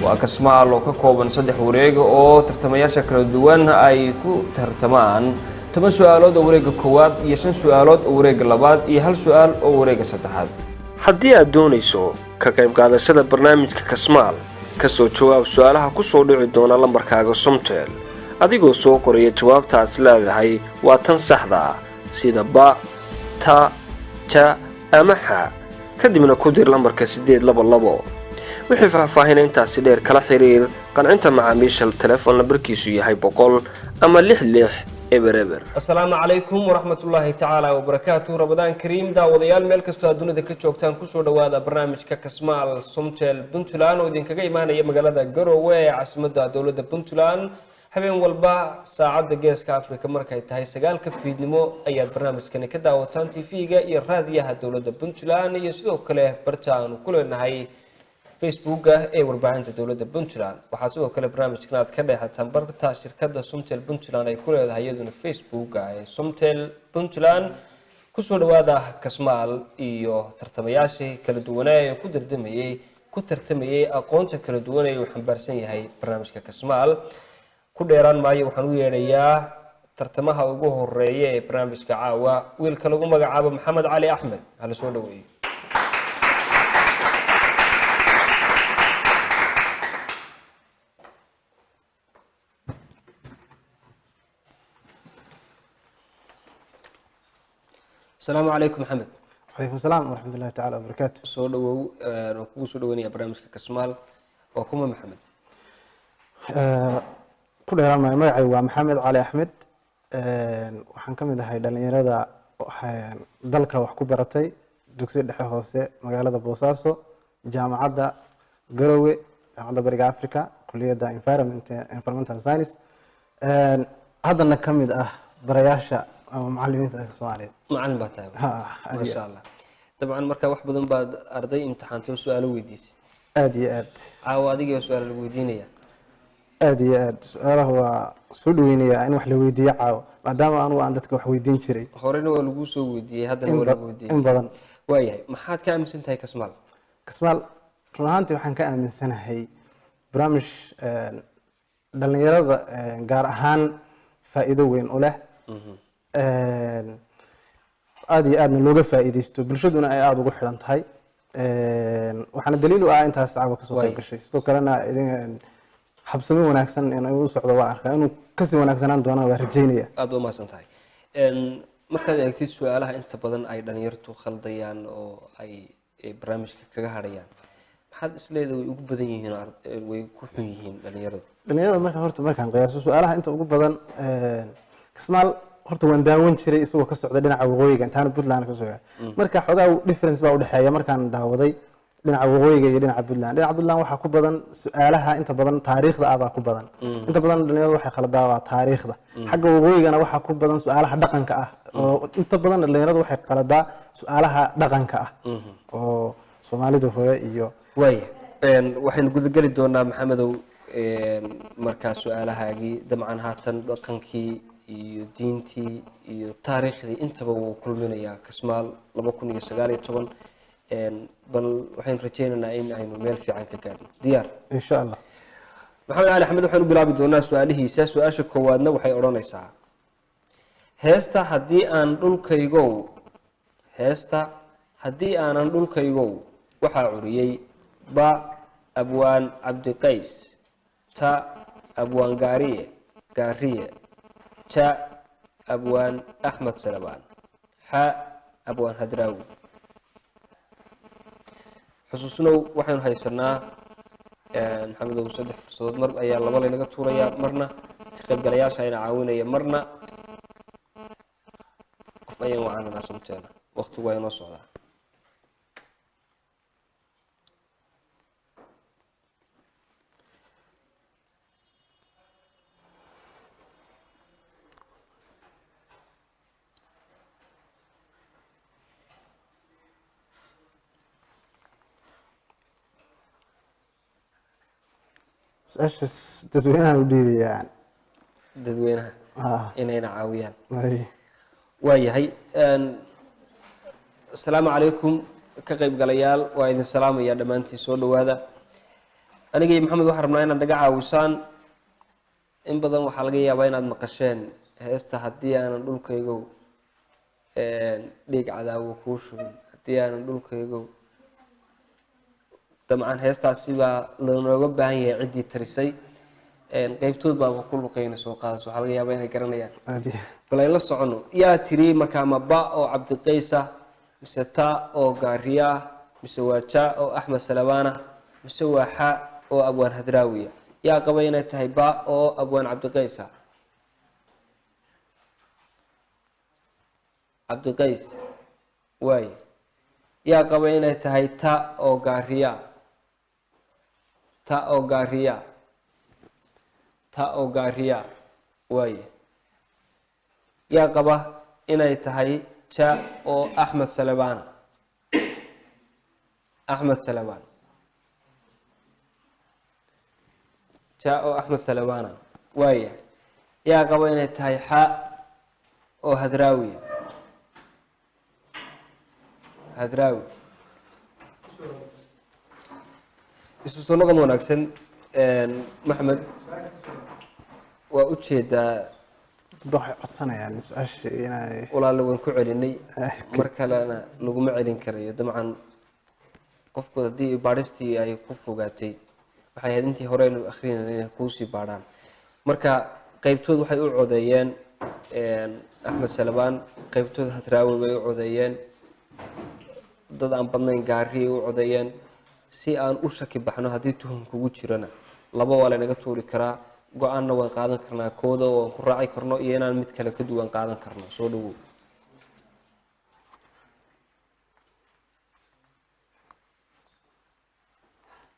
Waa Kasmaal oo ka kooban 3 wareeg oo tartamayaasha kala duwan ay ku tartamaan 10 su-aalood oo wareegga koowaad iyo 5 su-aalood oo wareegga labaad iyo 1 su-aal oo wareegga saddexaad. Haddii aad doonayso ka qayb qaadashada barnaamijka Kasmaal, kasoo jawaab su-aalaha ku soo dhici doona lambarkaaga Somtel, adigoo soo qoraya jawaabtaas leedahay waa tan saxda ah, sida ba, ta, ja ama xa, kadibna ku dir lambarka 822. Wixii faahfaahina intaasi dheer, kala xiriir qancinta macaamiisha, telefoon lambarkiisu yahay 100 ama 66 00. Asalaamu calaykum waraxmatullaahi tacaala wabarakaatu. Ramadaan kariim, daawadayaal meel kastoo aad dunida ka joogtaan. Kusoo dhawaada barnaamijka Kasmaal Somtel Puntland oo idinkaga imaanaya magaalada Garowe ee caasimadda dowladda Puntland. Habeen walba saacadda Geeska Africa markay tahay 9-ka fiidnimo ayaad barnaamijkani ka daawataan TV-ga iyo raadiyaha dowladda Puntland iyo sidoo kale barta aanu ku leenahay Facebooka ee warbaahinta dowladda Puntland. Waxaa sidoo kale barnaamijkan aad ka dheehataan barta shirkadda Somtel Puntland ay ku leedahay iyaduna Facebooka ee Somtel Puntland. Kusoo dhawaada Kasmaal iyo tartamayaashii kala duwanaa ee ku tartamayay aqoonta kala duwan ee uu xambaarsan yahay barnaamijka Kasmaal. Ku dheeraan maayo, waxaan u yeedhayaa tartamaha ugu horeeya ee barnaamijka caawa, wiilka lagu magacaabo Maxamed Cali Axmed. Hala soo dhaweeyo. Asalaamu calaykum, Maxamed. Calaykum salaam waraxmat ullahi tacala wabarakaatu. Soo dhawow, waan kugu soo dhaweynaya barnaamijka Kasmaal. Waa kuma Maxamed? Ku dheeraan maayo, magacaygu waa Maxamed Cali Axmed. Waxaan ka mid ahay dhalinyarada dalka wax ku baratay dugsi dhexe hoose magaalada Boosaaso, Jaamacadda Garowe, Jaamacadda Bariga Africa, kuliyadda environmental science, haddana ka mid ah barayaasha ama macalimiinta Soomaaliyeed. Macalin baa tahay? Ha, aad iyo Maasha Allah. Dabcan marka wax badan baad arday imtixaantay oo su-aalo weydiisay. Aad iyo aad. Caawa adiga su-aal lagu weydiinaya. Aad iyo aad, su-aalaha waa soo dhaweynayaa in wax la weydiiyo caawa, maadaama anugu aan dadka wax weydiin jiray. Horena waa lagu soo weydiiyey, haddana in waa lagu weydiiyey. In badan. Waayahay, maxaad ka aaminsan tahay Kasmaal? Kasmaal run ahaantii waxaan ka aaminsanahay barnaamij dhalinyarada gaar ahaan faa'iido weyn u leh, aad iyo aadna looga faa'iideysto, bulshaduna ay aada ugu xidhan tahay. Waxaana daliil u ah intaas caawa kasoo qayb gashay. Sidoo kalena habsami wanaagsan inuu u socdo waa arkaa, inuu kasii wanaagsanaan doonana waa rajeynaya. Aada waa mahadsan tahay. Markaad eegtid su-aalaha inta badan ay dhalinyartu khaldayaan oo ay barnaamijka kaga hadhayaan, maxaad isleedahay way ugu badan yihiin oo way ku xun yihiin dhalinyaradu? Dhalinyarada marka horta markaan qiyaaso su-aalaha inta ugu badan, Kasmaal horta waan daawan jiray isagoo ka socda dhinaca waqooyiga intaana Puntland ka socda. Marka xoogaa difference baa udhexeeya markaan daawaday dhinaca waqooyiga iyo dhinaca Puntland. Dhinaca Puntland waxaa ku badan su-aalaha inta badan taariikhda ah baa ku badan. Inta badan dhalinyaradu waxay khaladaa waa taariikhda. Xagga waqooyigana waxaa ku badan su-aalaha dhaqanka ah, oo inta badan dhalinyaradu waxay khaladaa su-aalaha dhaqanka ah oo Soomaalidu hore iyo Waaya, waxaynu gudageli doonaa, Maxamedow, markaa su-aalahaagii. Dabcan haatan dhaqankii iyo diintii iyo taariikhdii intaba wuu kulminayaa Kasmaal 2019. Bal waxaynu rajeynaynaa in aynu meel fiican ka gaadhno. Diyaar? Insha Allah. Maxamed Cali Axmed waxaynu bilaabi doonaa su-aalihiisa. Su-aasha koowaadna waxay odhanaysaa: heesta haddii aan dhulkaygow, heesta haddii aanan dhulkaygow waxaa curiyey: ba, Abwaan Cabdiqays; ta, Abwaan Gaariye Gaariye; ja, Abwaan Axmed Salabaan; xa, Abwaan Hadraawi. Xusuusnow, waxaynu haysanaa, Maxamedow, 3 fursadood. Mar ayaa laba laynaga tuurayaa, marna ka qaybgalayaasha ayna caawinaya, marna qof ayaan wacananaa Somteela. Waqtigu waa inoo socdaa. Su-aashaas dadweynahan u dhiibayaan. Dadweynaha Ah, inayna caawiyaan. Ay. Waayahay. Asalaamu calaykum, ka qaybgalayaal, waa idin salaamaya dhammaantiin, soo dhawaada. Aniga iyo Maxamed waxaan rabnaa inaad naga caawisaan. In badan waxaa laga yaabaa inaad maqasheen heesta "Haddii aanan dhulkaygow dhiig cadaawo kuu shubin, haddii aanan dhulkaygow". Dabcan heestaasi baa lanooga baahan yahay ciddii tarisay. Qeybtood baaba ku luqeyna soo qaadas, waxaa laga yaabaa inay garanayaan. Bal aynu la socono yaa tiri markaa: ma ba oo Cabdiqays ah, mise ta oo Gaariya ah, mise waa ja oo Axmed Salabaana, mise waa xa oo Abwaan Hadraawiya? Yaa qaba inay tahay ba oo Abwaan Cabdiqays ah? Cabdiqays waay. Yaa qaba inay tahay ta oo Gaariya? Ta oo Gaariya, ta oo Gaariya waaye. Yaa qaba inay tahay ja oo Axmed Salebana? Axmed Salebaan, ja oo Axmed Salebana waaya. Yaa qaba inay tahay xa oo Hadraawiya? Hadraawi. Isu soo noqon wanaagsan. Maxamed, waa ujeedaa. Dad waxay codsanayaan su-aasha inay Walaale, waan ku celinay, mar kalena laguma celin karayo. Dabcan qofku haddii baadhistii ay ku fogaatay, waxay ahayd intii hore aynu akrinayna inay kuusii baadhaan. Marka qeybtood waxay u codeeyeen Axmed Salabaan, qeybtood Hadraawi bay u codeeyeen, dad aan badnayn Gaariyay u codeeyeen. Si aan u shaki baxno, haddii tuhum kugu jirana, laba waa laynaga tuuri karaa, go-aanna waan qaadan karnaa, kooda waan ku raaci karno iyo inaan mid kale ka duwan qaadan karno. Soo dhawow.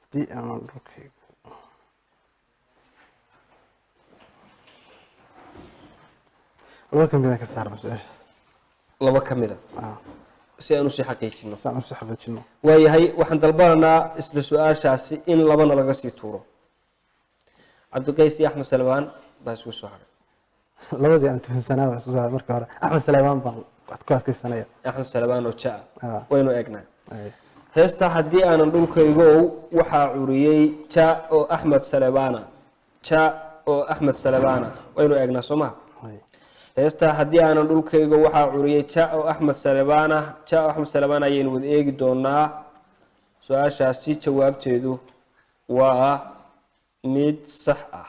Haddii aanan dhulkaygu laba ka mid a ka saarba su-aashaas. Laba ka mid a si aan usii xaqiijino. Si aan usii xaqiijino. Waayahay, waxaan dalbanaynaa isla su-aashaasi in labana laga sii tuuro. Cabdiqays iyo Axmed Salebaan baa isugu soo haray. Labadii aan tuhunsanaa baa isku saaray. Marka hore Axmed Salebaan baan ku adkaysanaya. Axmed Salebaan oo ja. Ah. Waynu eegnaa. Heesta "Haddii aanan dhulkaygow" waxaa curiyey ja oo Axmed Salebaana, ja oo Axmed Salebaana. Waynu eegnaa, soo maha? Heesta "Haddii aanan dhulkaygo" waxaa curiyey ja oo Axmed Salebaana, ja oo Axmed Salebaana ayaynu wada eegi doonaa. Su-aashaasi jawaabteedu waa mid sax ah.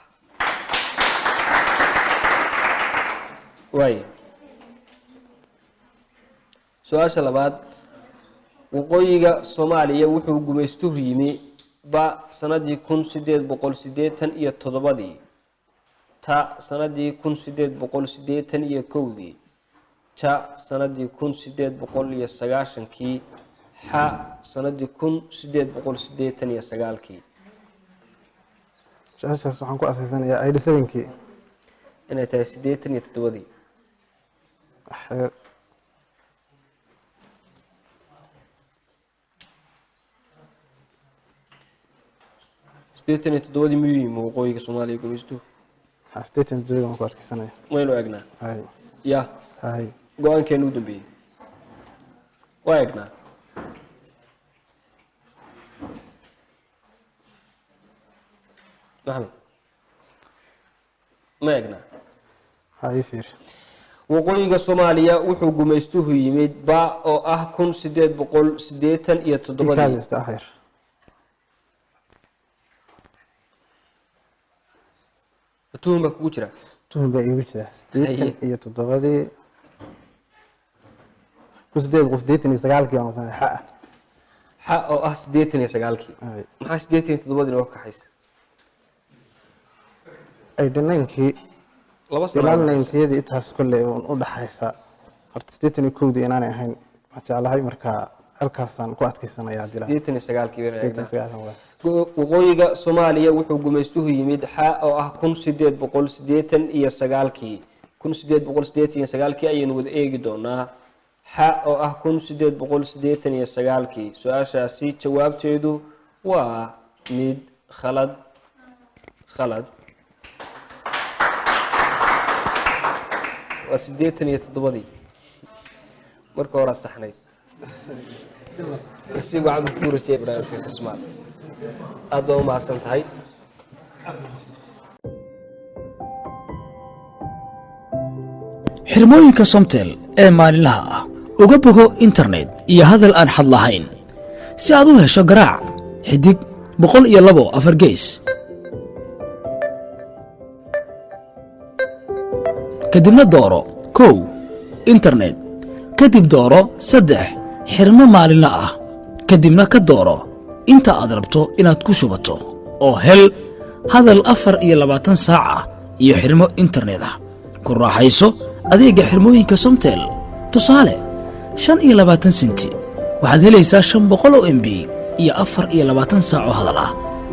Waaya, su-aasha labaad: waqooyiga Soomaaliya wuxuu gumaystuhu yimi ba sanadii 1887-dii, ta sanadii 1881-dii, ja sanadii 1890-kii, xa sanadii 1889-kii. Su-aashaas waxaan ku adkaysanayaa 87-kii. Inay tahay 87-dii. 87-dii miyuu yimi waqooyiga Soomaaliya gumaystuhu? 87-dii baan ku adkaysanaya. Waynu eegnaa. Ya. Hay. Go-aankeenu u dambeeyey waa eegnaa. Maxamed, ma eegnaa? Ha, ii fiir. Waqooyiga Soomaaliya wuxuu gumaystuhu yimid ba oo ah 1887-dii. Ikaada ista akhir. Tuhun baa kugu jira. Tuhun baa iigu jira. 87-dii, 1889-kii baan qabsanaya, xa. Xa oo ah 89-kii. Maxaa 87-dii nooga kaxaysa? 89-kii. Laba ilaa sano. 90-yadii intaas kolley uun u dhaxaysa. Horta 81-dii inaanay ahayn waan jeclahay, marka halkaasaan ku adkaysanaya haddii la 89-kii baynu sideetan eegnaa. Sagaalkan waa. Waqooyiga Soomaaliya wuxuu gumaystuhu yimid xa oo ah 1889-kii. 1889-kii ayaynu wada eegi doonaa. Xa oo ah 1889-kii, su-aashaasi jawaabteedu waa mid khalad. Khalad waa 87-dii. Marka horaa saxnayd. Nasiib waxaan ku rajeyay barnaamijka Kasmaal. Aad baa u mahadsan tahay. Xirmooyinka Somtel ee maalinlaha ah uga bogo internet iyo hadal aan xad lahayn. Si aad u hesho, garaac *102#, kadibna dooro 1 internet, kadib dooro 3 xirmo maalinla ah, kadibna ka dooro inta aad rabto inaad ku shubato oo hel hadal 24 saac ah iyo xirmo internet ah. Ku raaxayso adeegga xirmooyinka Somtel. Tusaale, 25 senti waxaad helaysaa 500 oo MB iyo 24 saac oo hadal ah.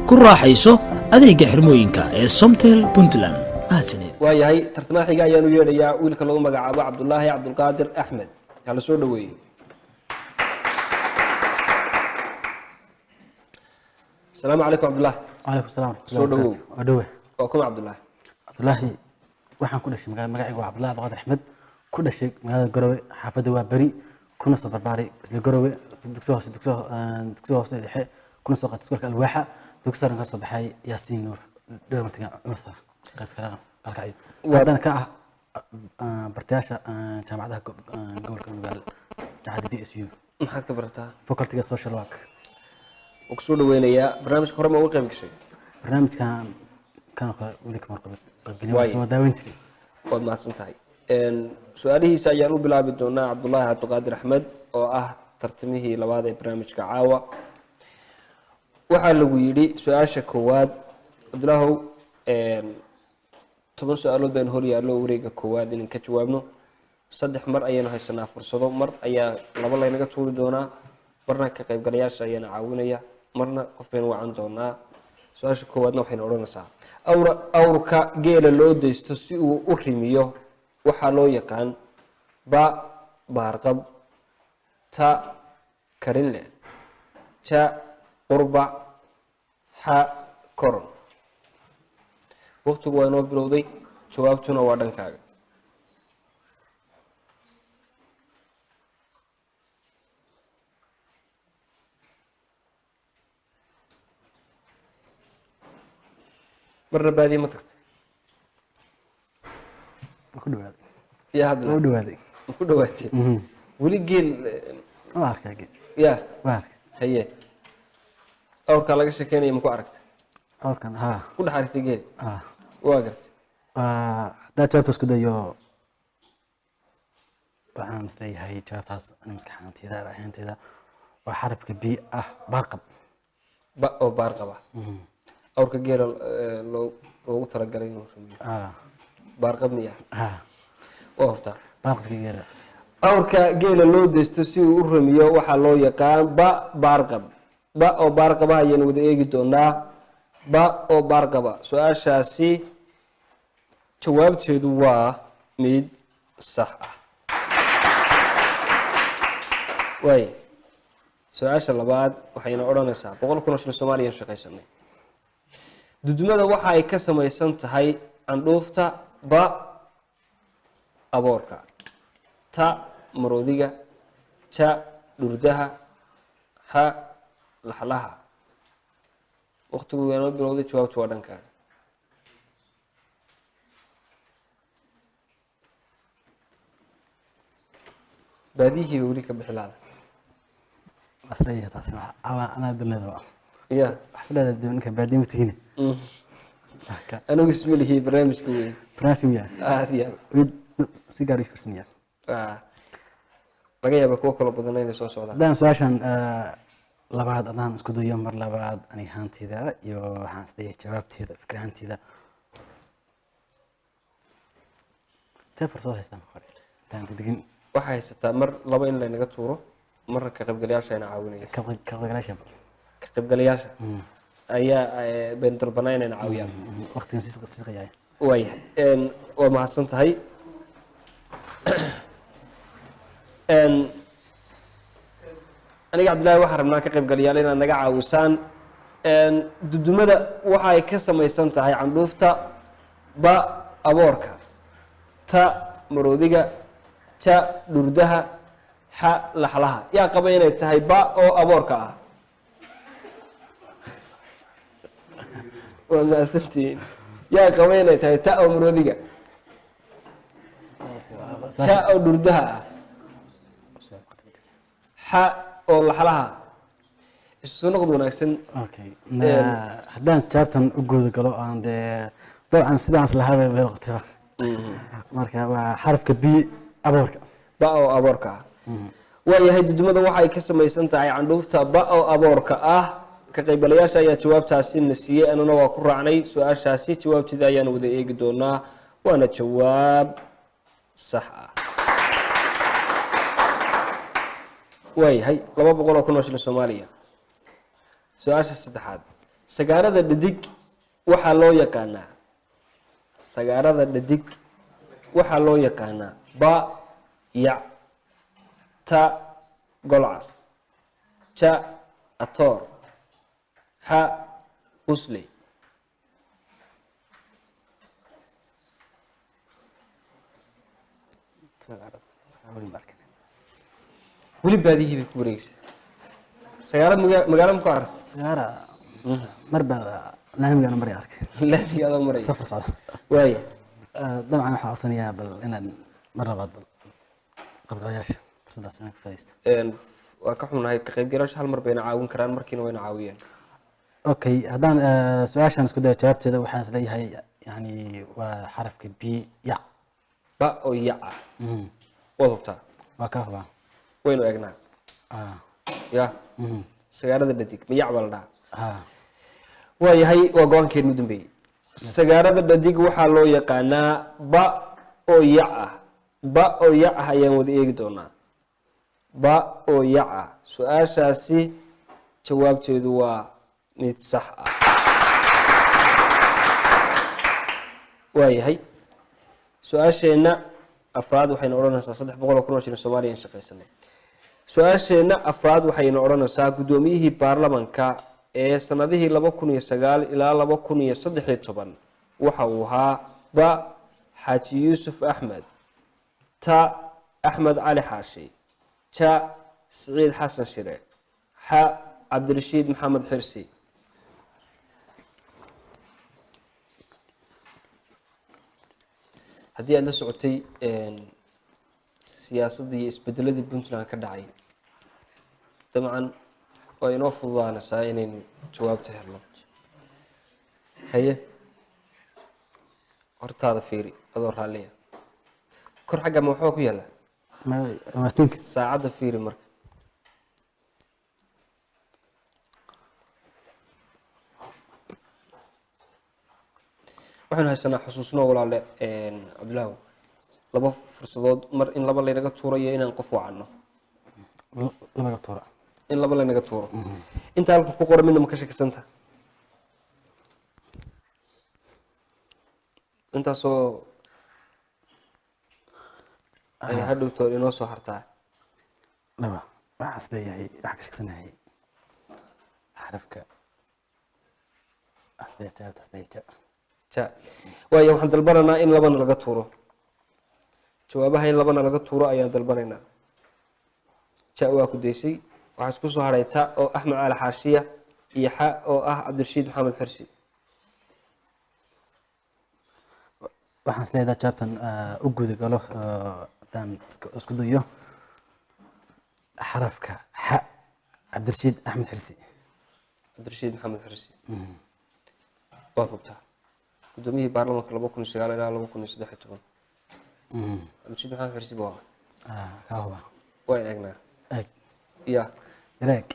Ku raaxayso adeegga xirmooyinka ee Somtel Puntland. Mahadsanid. Waayahay, tartamaha xiga ayaanu yeedhayaa, wiilka lagu magacaabo Cabdulaahi Cabdulqaadir Axmed. Hala soo dhaweeyo. Asalaamu calaykum, Cabdulaahi. Calaykum salaam waraxmatullahi Soo dhawow. wabarakaatu. Waa dhowe. Waa kuma Cabdulaahi? Cabdulaahi waxaan ku dhashay magaalada, magacaygu waa Cabdulaahi Abdiqaadir Axmed, ku dhashay magaalada Garowe, xaafadda waa Beri, kuna soo barbaaray isla Garowe, dugsi hoose, dugsi hoose dhexe, kuna soo qaatay iskuulka Alwaaxa, dugsi sare ka soo baxay Yaasiin Nuur Dhowr Martiga Cumar Sar, qaybta kale Qalkacyo. Haddana ka ah bartayaasha jaamacadaha gobolka Nugaal, jaamacadda BSU. Maxaad ka barataa? Facultyga social work. Waan kusoo dhaweynayaa barnaamijka. Hore ma uga qayb gashay? Barnaamijkan kan oo kale weli kama qaybgelin. Waayo. Waa daaweyn jiray. Waad mahadsan tahay. Su-aalihiisa ayaan u bilaabi doonaa Cabdulaahi Cabdiqaadir Axmed oo ah tartamihii labaad ee barnaamijka caawa. Waxaa lagu yidhi su-aasha koowaad, Cabdulaahow, 10 su-aalood baynu hor yaallo wareega koowaad inaan ka jawaabno. Saddex mar ayaynu haysanaa fursado. Mar ayaa laba laynaga tuuri doonaa, marna ka qaybgalayaasha ayaana caawinaya, marna qof baynu wacan doonaa. Su-aasha koowaadna waxaynu odhanaysaa: awra awrka geela loo deysto si uu u rimiyo waxaa loo yaqaan: ba baarqab, ta karinle, ja qurbac, xa koron. Waqtigu waa inoo bilowday, jawaabtuna waa dhankaaga. Marna baadiye ma tagtay? Waa ku dhawaaday. Yaa Waa hadla. u dhawaaday. Ma ku dhawaatay weli geel? Waa arkay geel. Ya. Waa arkay. Haye, awrkaa laga sheekeynaya ma ku aragtay? Awrkan, haa. Ku dhex aragtay geel? Ah. Waa gartay. Waa haddaa jawaabta isku dayo, waxaan isleeyahay jawaabtaas ani maskaxaanteyda, ahaanteyda, waa xarafka B ah, baarqab. Ba oo baarqaba, awrka geela loogu talagalay inuu rimiyo. Ah. Baarqab miya? Ah. Waa hubtaa? Baarqabka geela. Awrka geela loo deysto si uu u ramiyo waxaa loo yaqaan ba baarqab. Ba oo baarqaba ayaynu wada eegi doonaa. Ba oo baarqaba, su-aashaasi jawaabteedu waa mid sax ah. Waay, su-aasha labaad waxayna odhanaysaa: 100,000 oo shilin Soomaaliya shaqaysanay. Dudumada waxa ay ka samaysan tahay candhuufta: ba aboorka, ta maroodiga, ja dhurdaha, ha laxlaha. Waqtigu waanoo bilowday, jawaabtu waa dhankaaga. Baadiyihiiba weli ka bixi laada. Waa isleeyahay taasi anaa dalneeda waa. Ya. Waxaa isleedahay dib ninka baadiye ma tegine. Anigu isma lihi barnaamijka weyn. Barnaamijka miyaa? Aad iyo aad. Mid si gaar u fiirsanaya. Laga yaaba kuwo kaloo badan inay soo socdaan. Haddaan su-aashan labaad haddaan isku dayo mar labaad, aniga ahaanteyda iyo waxaan isleeyahay jawaabteeda, fikir ahaanteyda, tee fursad haystaa marka hore intaan degdegin? Waxaa haysataa mar laba in laynaga tuuro, marna ka qaybgalayaasha ayna caawinaya. Ka qaybgalayaasha. Ka qaybgalayaasha ayaa baynu dalbanaa inayna caawiyaan. Waqtigan sii siqayaya. Waayahay, waa mahadsan tahay. Aniga Cabdillahi waxaan rabnaa ka qaybgalayaal inaad naga caawisaan. Dudumada waxa ay ka samaysan tahay candhuufta: ba aboorka, ta maroodiga, ja dhurdaha, xa laxlaha. Yaa qaba inay tahay ba oo aboorka ah? Waa mahadsantihiin. Yaa qaba inay tahay ta oo maroodiga, ja oo dhurdaha ah, xa oo laxlaha? Isu soo noqod wanaagsan. Okay, haddaan jawaabtan u guda galo, aan dee dabcan sidaas lahaa bay noqotayba. Marka waa xarafka B, aboorka. Ba oo aboorka ah. Waayahay, dudumada waxay ka samaysan tahay candhuufta ba oo aboorka ah. Ka qaybgalayaasha ayaa jawaabtaasi na siiyey, anuna waa ku raacnay. Su-aashaasi jawaabteeda ayaan wada eegi doonaa, waana jawaab sax ah. Waayahay, 200,000 oo shilin Soomaaliya. Su-aasha saddexaad: sagaarada dhadig waxaa loo yaqaanaa, sagaarada dhadig waxaa loo yaqaanaa: ba yac, ta golcas, ja atoor, xa usley. Weli baadihii bay ku wareegeysaa. Sagaarad magaalo ma ku aragtay? Sagaara mar baa laamigana maray arkay. Laamiga adoo maraya? Safar socda. Waaya. Dabcan waxaa codsanayaa bal inaan mar labaad bal qaybgalayaasha fursaddaas inaan ka faa'iidaysto. Waa ka xunnahay, ka qaybgalayaasha hal mar bayna caawin karaan, markiina wayna caawiyeen. Okay, haddaan su-aashan isku dayo jawaabteeda, waxaan is leeyahay yani waa xarafka B, yac. Ba oo yac ah, waad hubtaa? Waa ka hubaa. Waynu eegnaa. Ya sagaarada dhadig ma yac baa la dhahaa? Ha. Waayahay, waa go-aankeenu dambeeyey. Sagaarada dhadig waxaa loo yaqaanaa ba oo yac ah. Ba oo yac ah ayaan wada eegi doonaa. Ba oo yac ah, su-aashaasi jawaabteedu waa mid sax ah. Waayahay, su-aasheenna afraad waxayna odhanaysaa 300,000 oo shilin Soomaaliya in shaqaysanay. Su-aasheenna afraad waxayna odhanaysaa: guddoomiyihii baarlamanka ee sanadihii 2009 ilaa 2013 waxa uu ahaa: ba Xaaji Yuusuf Axmed, ta Axmed Cali Xaashi, ja Siciid Xasan Shire, xa Cabdirashiid Maxamed Xirsi. Haddii aada la socotay siyaasaddii iyo isbedeladii Puntland ka dhacay, dabcan waa inoo fududaanaysaa inaynu jawaabta helno. Haye, hortaada fiiri adoo raalliya. Kor xagga ma waxbaa ku yaalla? I think. Saacadda fiiri marka. Waxaynu haysanaa, xusuusno walaale Cabdilaahu, laba fursadood: mar in laba laynaga tuuro iyo inaan qof wacano. Labaga tuura. In laba laynaga tuuro. Inta halka ku qoran midna ma ka shakisanta? Intaasoo ay hadhowto inoo soo hartaa. Laba waxaan is leeyahay waxaan ka shaksanahay xarafka, waxaan is leeyahay jawaabta is leeyahay ja. Ja. Waayo, waxaan dalbanaynaa in labana laga tuuro. Jawaabaha in labana laga tuuro ayaan dalbanaynaa. Ja waa ku daysay. Waxaa isku soo haray ta oo Axmed Cali Xaashiya iyo xa oo ah Cabdirashiid Maxamed Xirsi. Waxaan is leeyahay jawaabtan u guda galo, haddaan isku dayo xarafka xa, Cabdirashiid Axmed Xirsi. Cabdirashiid Maxamed Xirsi, waad hubtaa? Guddoomiyihii baarlamanka 2009 ilaa 2013, Cabdirashiid Maxamed Xirsi buu ahaa. Kaa huba. Waan eegnaa. Eeg. Ya. Yareeg.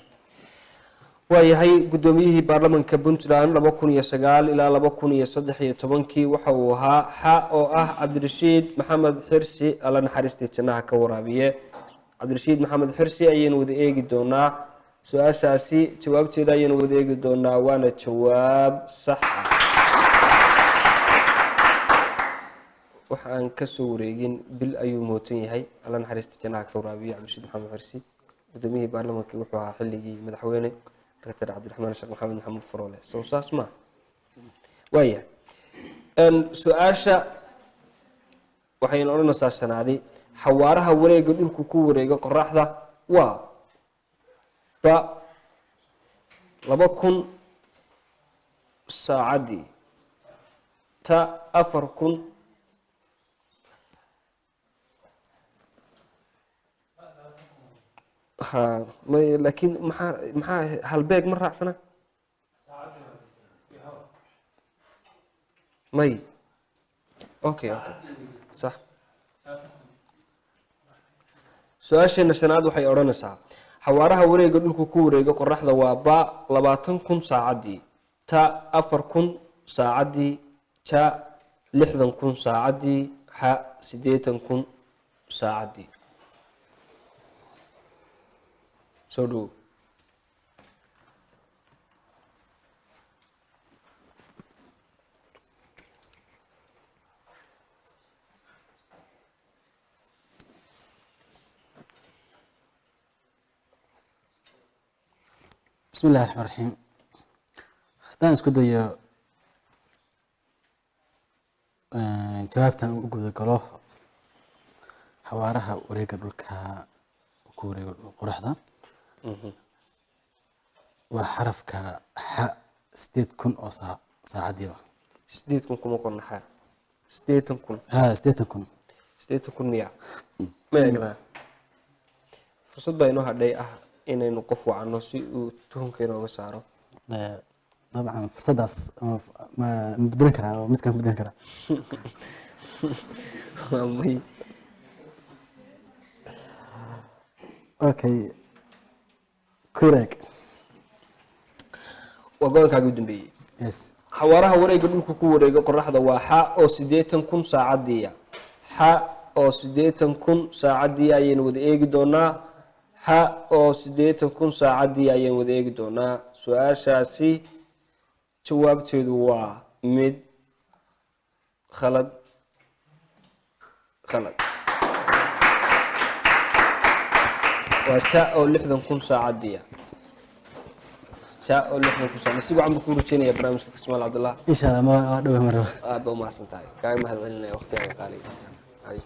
Waayahay, guddoomiyihii baarlamanka Puntland 2009 ilaa 2013-kii waxa uu ahaa xa oo ah Cabdirashiid Maxamed Xirsi. Alla naxariistii jannaha ka waraabiye. Cabdirashiid Maxamed Xirsi ayaynu wada eegi doonaa. Su-aashaasi jawaabteeda ayaynu wada eegi doonaa, waana jawaab sax ah. Waxa aan kasoo wareegin bil ayuu mootan yahay. Alla naxariista jannaha ka waraabiye. Cabdirashiid Maxamed Xirsi guddoomiyihii baarlamankii wuxuu ahaa xilligii madaxweyne Dr. Cabdiraxmaan Sheekh Maxamed Maxamuud Faroole. Sow saas ma waaya? Su-aasha waxaynu odhanaysaa shanaadi: xawaaraha wareega dhulku ku wareego qoraxda waa: ba 2000 saacaddii, ta 4000. Ha may, laakiin maxaa halbeeg ma raacsana? May, okay, sax. Su-aasheena shanaad waxay odhanaysaa: xawaaraha wareega dhulku ku wareega qoraxda waa ba 20,000 saacaddii, ta 4000 saacaddii, ja 60,000 saacaddii, xa 80,000 saacaddii. Soo dhowow. Bismi illahi raxmaan raxiim. Haddaan isku dayo jawaabtan u guda galo, xawaaraha wareega dhulka ku wareego qoraxda waa xarafka xa, 8000 oo saacadiiba. 8000 kuma qorna xa, 80,000. Ha, 80,000. 80,000 miya? Ma eegnaa? Fursad baa inoo hadhay ah inaynu qof wacano si uu tuhunka inooga saaro. Dabcan fursaddaas ma bedelan karaa oo mid kale ma bedelan karaa? Waa may. Okay, kureeg. Waa go-aankaaga u dambeeyey? Yes. Xawaaraha wareega dhulka ku wareega qoraxda waa xa oo 80,000 saacadiiya. Xa oo 80,000 saacaddii ayaynu wada eegi doonaa. Xa oo 80,000 saacaddii ayaynu wada eegi doonaa. Su-aashaasi jawaabteedu waa mid khalad, khalad. Waa ja oo 60,000 saacadiiya, ja oo 60,000 saac. Nasiib wacan buu ku rajeynaya barnaamijka Kasmaal Cabdullah. Insha Allah, ma waa dhowe maraba. Aad ba umahadsan tahay, kaaga mahad celinaya waqtigaaga qaaliga. Hay.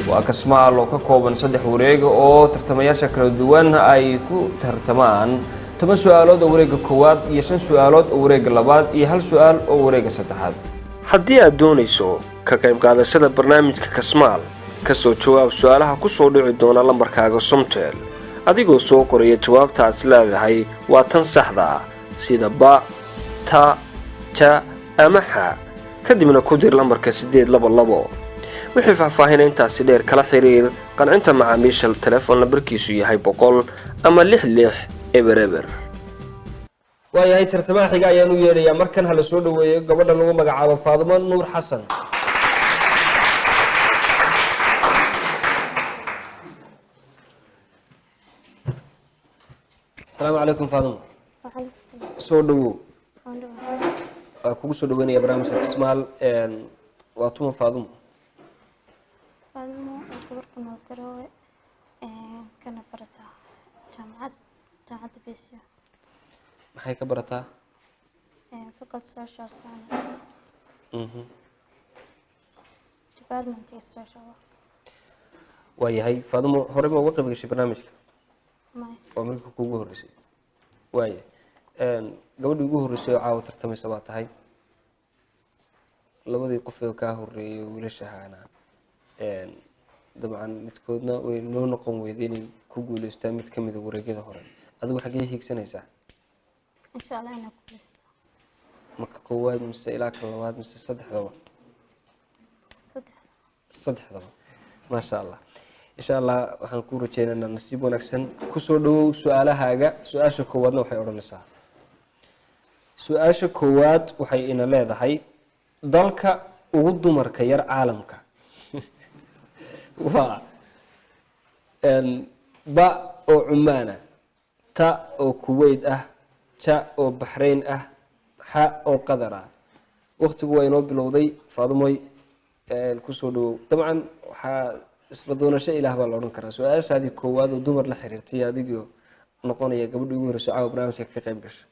Waa Kasmaal oo ka kooban saddex wareeg oo tartamayaasha kala duwan ay ku tartamaan 10 su-aalood oo wareegga koowaad iyo shan su-aalood oo wareegga labaad iyo hal su-aal oo wareegga saddexaad. Haddii aad doonayso ka qayb qaadashada barnaamijka Kasmaal, ka soo jawaab su-aalaha ku soo dhici doona lambarkaaga Somtel adigoo soo qoraya jawaabtaas leedahay waa tan saxda ah, sida ba, ta, ja ama xa, kadibna ku dir lambarka 822. Wixii faahfaahina intaasi dheer kala xiriir qancinta macaamiisha telefoon lambarkiisu yahay 100 ama 6600 00. Waayahay, tartamaha xiga ayaan u yeedhayaa. Markan hala soo dhaweeyo gabadha lagu magacaabo Faadumo Nuur Xasan. Asalaamu calaykum, Faadumo. وعليكم السلام. Soo dhawow. Waan dhawahay. Waa kugu soo dhaweynaya barnaamijka Kismaal. Waa tuma Faadumo? Faadimo oo gabar ku nool Garowe, kana barata jaamacadda Beesha. Maxay ka barataa? Faculty social science, department social work. Waayahay Faadumo, horey ma uga qayb gashay barnaamijka? Maya. Waa markii kuugu horreysay. Waaya, gabadhii ugu horreysay oo caawa tartamaysa baa tahay. Labadii qof ee kaa horreeyay wiilasha ahaana dabcan midkoodna way noo noqon weyday inay ku guuleystaan mid kamida wareegyada hore. Adigu xaggee hiigsanaysaa? Insha Allah inaan guuleysto. Marka koowaad mise ilaa ka labaad mise saddexdaba? Saddex. Saddexdaba, maasha Allah. Insha Allah waxaan ku rajeynaynaa nasiib wanaagsan. Kusoo dhawow su-aalahaaga. Su-aasha koowaadna waxay odhanaysaa, su-aasha koowaad waxay ina leedahay: dalka ugu dumarka yar caalamka waa ba oo Cumaana, ta oo Kuwait ah, ja oo Baxrayn ah, xa oo Qatar ah. Waktigu waa inoo bilowday. Faadumoy, kusoo dhawow. Dabcan waxaa isla doonasho ilaah baa la odhan karaa. Su-aashaadii koowaad oo dumar la xiriirtay, adigoo noqonaya gabadhii ugu horreysay caawa barnaamijka ka qayb gasha.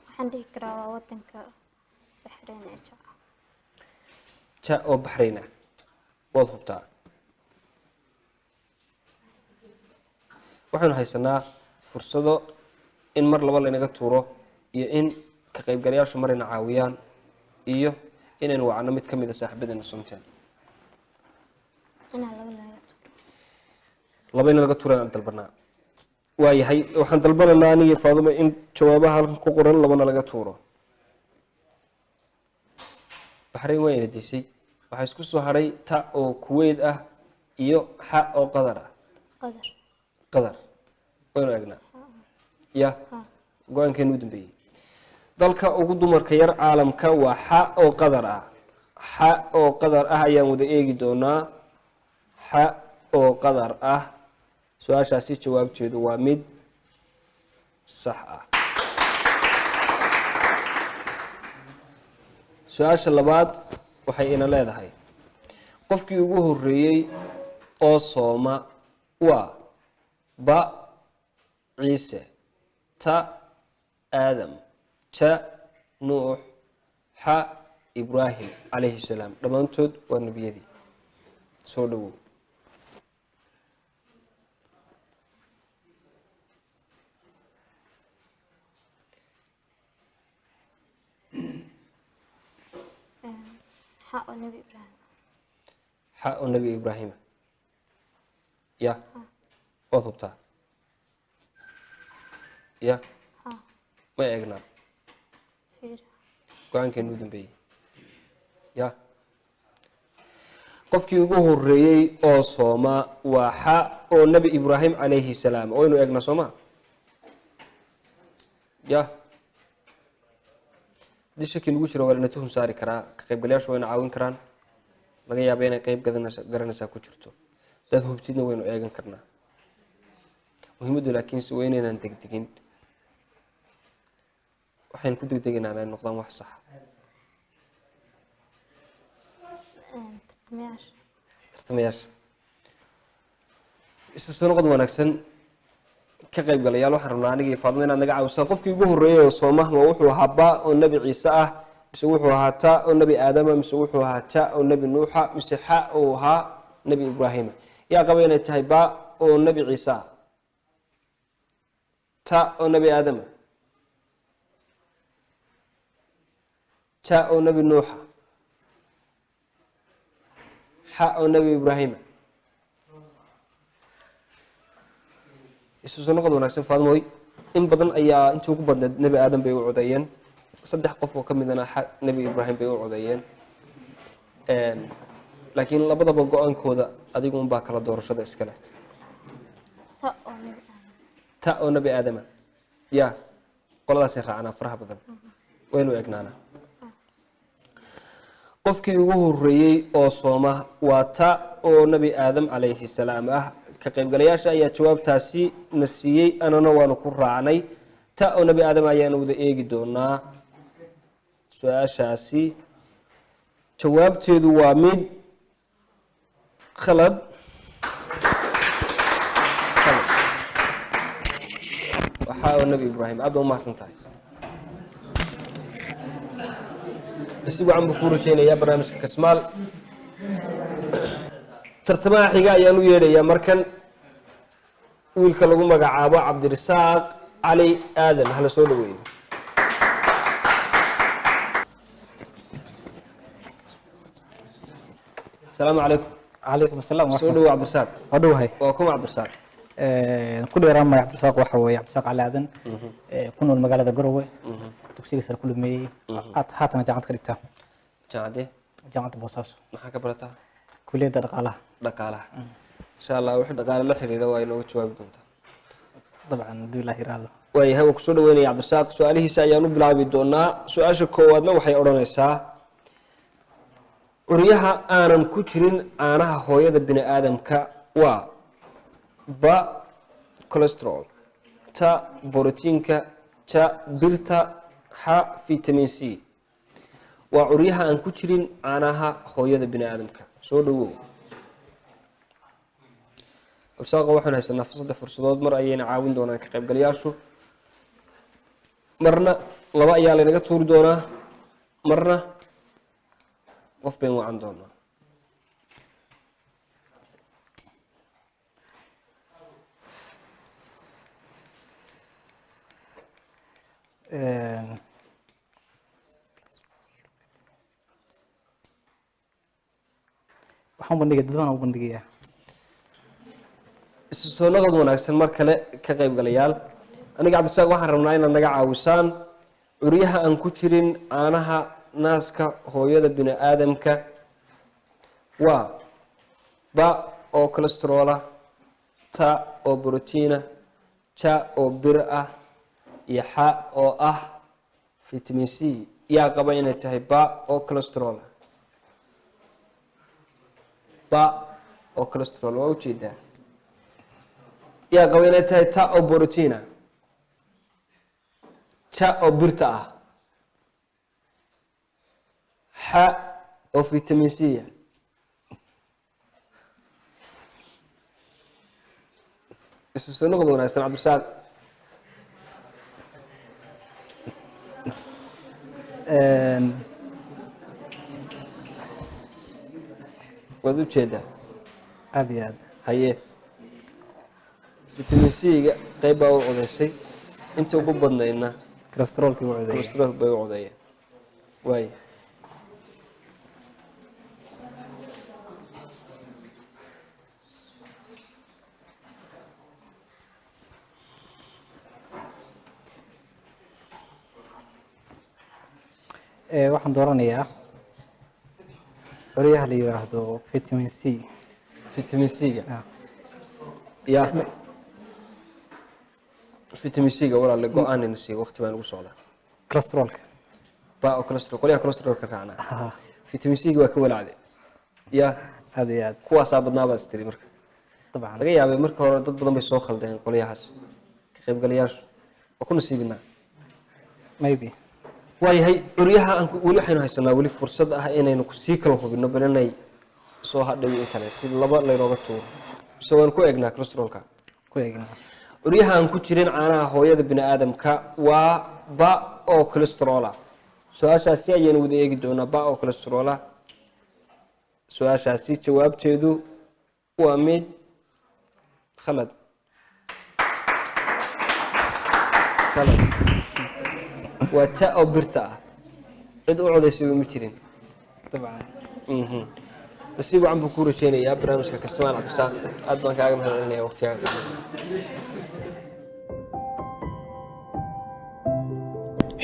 Waxaan dhihi karaa waa wadanka Baxrayn ee jaca. Ja oo Baxrayn ah, waad hubtaa? Waxaynu haysanaa fursado. In mar laba laynaga tuuro iyo in ka qaybgalayaashu marayna caawiyaan iyo inaynu wacno mid ka mid a saaxiibadeena Somtel. Inaa laba laga tuuro. Laba in laga tuuraan dalbanaa. Waayahay, waxaan dalbanaynaa aniga Faadumo in jawaabaha halkan ku qoran labana laga tuuro. Baxrayn waa ina disay. Waxaa isku soo hadhay ta oo Kuwait ah iyo xa oo Qatar ah. Qadar. Qatar waynu eegnaa ya go-aankeenu u dambeeyey. Dalka ugu dumarka yar caalamka waa xa oo Qatar ah. Xa oo Qatar ah ayaan wada eegi doonaa. Xa oo Qatar ah, su-aashaasi jawaabteedu waa mid sax ah. Su-aasha labaad waxay ina leedahay: qofkii ugu horreeyey oo sooma waa ba Ciise, ta Aadam, ja Nuux, xa Ibraahim calayhi salaam. Dhammaantood waa nebiyadii. Soo dhowow. Xa oo Nebi Ibraahim. Xa oo Nebi Ibraahima ya, waad hubtaa ya? Ha. Ma eegnaa? Fiir. Go-aankeenu u dambeeyey ya, qofkii ugu horreeyey oo sooma waa xa oo Nebi Ibraahim calayhi salaam. Waynu eegnaa sooma ya? Haddii shaki nagu jiro waa lana tuhum saari karaa, ka qaybgalayaashu wayna caawin karaan. Laga yaaba inay qeyb garanaysaa ku jirto. Hadaad hubtidna waynu eegan karnaa. Muhiimaddu laakiinse waa inaynaan degdegin. Waxaynu ku degdegaynaa inay noqdaan wax sax. Tartamayaasha. Tartamayaasha, isu soo noqod wanaagsan. Ka qaybgalayaal, waxaan rabnaa aniga iyo Faadmo inaad naga caawisaan. Qofkii ugu horreeyey oo sooma ma wuxuu ahaa ba oo Nebi Ciise ah, mise wuxuu ahaa ta oo Nebi Aadama, mise wuxuu ahaa ja oo Nebi Nuuxa, mise xa oo ahaa Nebi Ibraahima? Yaa qaba inay tahay ba oo Nebi Ciise ah, ta oo Nebi Aadama, ja oo Nebi Nuuxa, xa oo Nebi Ibraahima? Isu soo noqod wanaagsan. Faadmoy, in badan ayaa intii ugu badneed Nebi Aadam bay u codeeyeen, saddex qof oo ka midana xa Nebi Ibraahim bay u codeeyeen. Laakiin labadaba go-aankooda adigu unbaa kala doorashada iskale. Ta oo Nebi Aadam. Ta oo Nebi Aadama ya, qoladaasay raacanaa faraha badan. Waynu egnaanaa. Qofkii ugu horreeyey oo sooma waa ta oo Nebi Aadam calayhi salaam ah. Ka qaybgalayaasha ayaa jawaabtaasi na siiyey, anana waanu ku raacnay. Ta oo Nebi Aadam ayaanu wada eegi doonaa. Su-aashaasi jawaabteedu waa mid khalad. Khalad. Waxaa oo Nebi Ibraahim. Aad baa umahadsan tahay, si wacan buu kuu rajeynayaa barnaamijka Kasmaal. Tartamaha xiga ayaan u yeedhayaa markan, wiilka lagu magacaabo Cabdirasaaq Cali Aadan. Hala soo dhaweeyo. Asalaamu calaykum. Calaykum asalaam. Soo dhawo, Cabdirasaaq. Waa dhowahay. Waa kuma Cabdirasaaq? Ku dheeraan magac Cabdirasaaq waxa weeye Cabdirasaaq Cali Aadan, ku nool magaalada Garowe, dugsiga sare ku dhameeyey, aad haatana jaamacad ka dhigtaa. Jaamacadee? Jaamacadda Boosaaso. Maxaa ka barataa? Kuliyadda dhaqaalaha. Dhaqaalaha, insha Allah. Wixii dhaqaale la xiriira waa inooga jawaabi doontaa. Dabcan, hadduu Ilaah yiraahdo. Waayahay, waan kusoo dhaweynaya Cabdirasaaq. Su-aalihiisa ayaan u bilaabi doonaa. Su-aasha koowaadna waxay odhanaysaa: curyaha aanan ku jirin caanaha hooyada bini aadamka waa ba cholesterol, ta borotiinka, ja birta, xa vitamin C. Waa curyaha aan ku jirin caanaha hooyada bini aadamka. Soo dhawow, Cabdirasaaq. Waxaan haysanaa saddex fursadood. Mar ayayna caawin doonaan ka qaybgalayaashu, marna laba ayaa laynaga tuuri doonaa, marna qof bayn wacan doonaa. Waxaan u bandhigaya dad baan u bandhigayaa. Isu soo noqod wanaagsan mar kale ka qaybgalayaal. Aniga Cabdisaaq waxaan rabnaa inaad naga caawisaan curyaha aan ku jirin caanaha naaska hooyada bini aadamka waa ba oo cholesterol ah, ta oo brotiina, ja oo bir ah iyo xa oo ah vitamin C. Yaa qaba inay tahay ba oo cholesterol ah? Ba oo cholesterol waa ujeedaa. Yaa qaba inay tahay ta oo brotiina, ja oo birta ah, xa oo vitamin C ah? Isu soo noqod wanaagsan, Cabdisaaq. Waad ujeedaa. Aad iyo aad. Haye, vitamin C-ga qayb baa u codeysay, inta ugu badnaydna cholesterolkii u codeeyay. Cholesterol bay u codeeyeen waay. Waxaan dooranayaa curyaha la yiraahdo vitamin C. Vitamin C-ga? Ah. Ya, vitamin C-ga walaale go-aanina siiga, waqti baan ugu socdaa. Cholesterolka. Ba oo cholesterol, qolyaha cholesterolka raacnaa. Vitamin C-ga waa ka walacde ya. Aad iyo aad. Kuwaasaa badnaa baad istiri marka. Dabcan. Laga yaabay marka hore dad badan bay soo khaldeen qolyahaas ka qaybgalayaashu, waa ku nasiibinaa. Maybe. Waayahay, curyaha aan weli waxaynu haysanaa weli fursad ah inaynu sii kala hubino bal inay soo hadhay in kale, si laba laynooga tuuro, mise waan ku eegnaa cholesterolka? Ku eegna. Curyaha aan ku jirin caanaha hooyada bini aadamka waa ba oo cholesterol ah. Su-aashaasi ayaynu wada eegi doonaa. Ba oo cholesterol ah, su-aashaasi jawaabteedu waa mid khalad. Khalad waa ta oo birta ah. Cid u codaysayba ma jirin. Dabcan. Nasiib wacan buu ku rajeynayaa barnaamijka Kasmaan. Cabdisaaq, aad baan kaaga mahad celinaya waqtigaaga.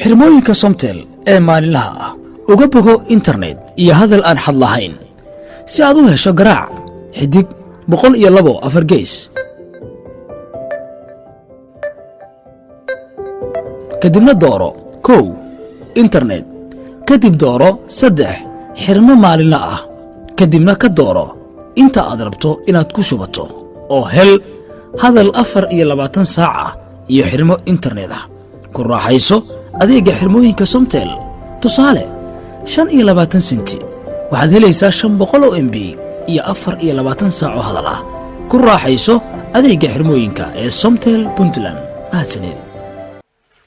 Xirmooyinka Somtel ee maalinlaha ah uga bogo internet iyo hadal aan xad lahayn. Si aad u hesho, garaac *102#, kadibna dooro 1 internet, kadib dooro 3 xirmo maalinla ah, kadibna ka dooro inta aad rabto inaad ku shubato oo hel hadal 24 saac ah iyo xirmo internet ah. Ku raaxayso adeegga xirmooyinka Somtel. Tusaale, 25 senti waxaad helaysaa 500 oo MB iyo 24 saac oo hadal ah. Ku raaxayso adeegga xirmooyinka ee Somtel Puntland. Mahadsaneed.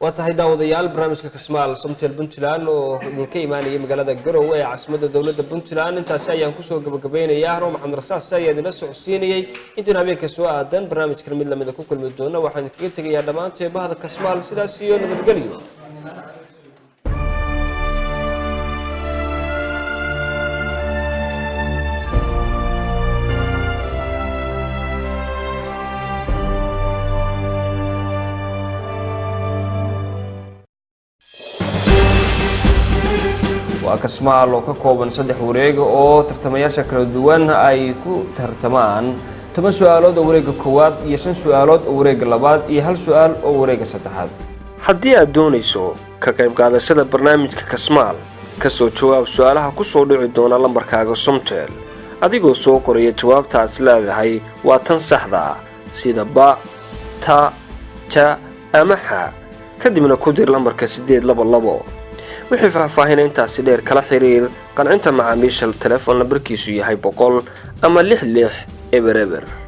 Waa tahay daawadayaal, barnaamijka Kasmaal Somtel Puntland oo idinka imaanaya magaalada Garowe ee caasimadda dowladda Puntland intaasi ayaan kusoo gabagabeynayaa. Haro Maxamed Rasaas ayaa idinla socodsiinayey. Intuun habeenka soo aadan barnaamijkan mid lamida ku kulmi doono, waxaan idinkaga tegayaa dhammaanteen bahda Kasmaal sidaas iyo nabadgelyo. Waa Kasmaal oo ka kooban saddex wareeg oo tartamayaasha kala duwan ay ku tartamaan 10 su-aalood oo wareegga koowaad iyo shan su-aalood oo wareegga labaad iyo hal su-aal oo wareegga saddexaad. Haddii aad doonayso ka qayb qaadashada barnaamijka Kasmaal, ka soo jawaab su-aalaha ku soo dhici doona lambarkaaga Somtel adigoo soo qoraya jawaabta aad leedahay waa tan saxda ah, sida ba, ta, ja ama xa, kadibna ku dir lambarka 822. Wixii faahfaahina intaasi dheer, kala xiriir qancinta macaamiisha, telefoon lambarkiisu yahay 100 ama 6600.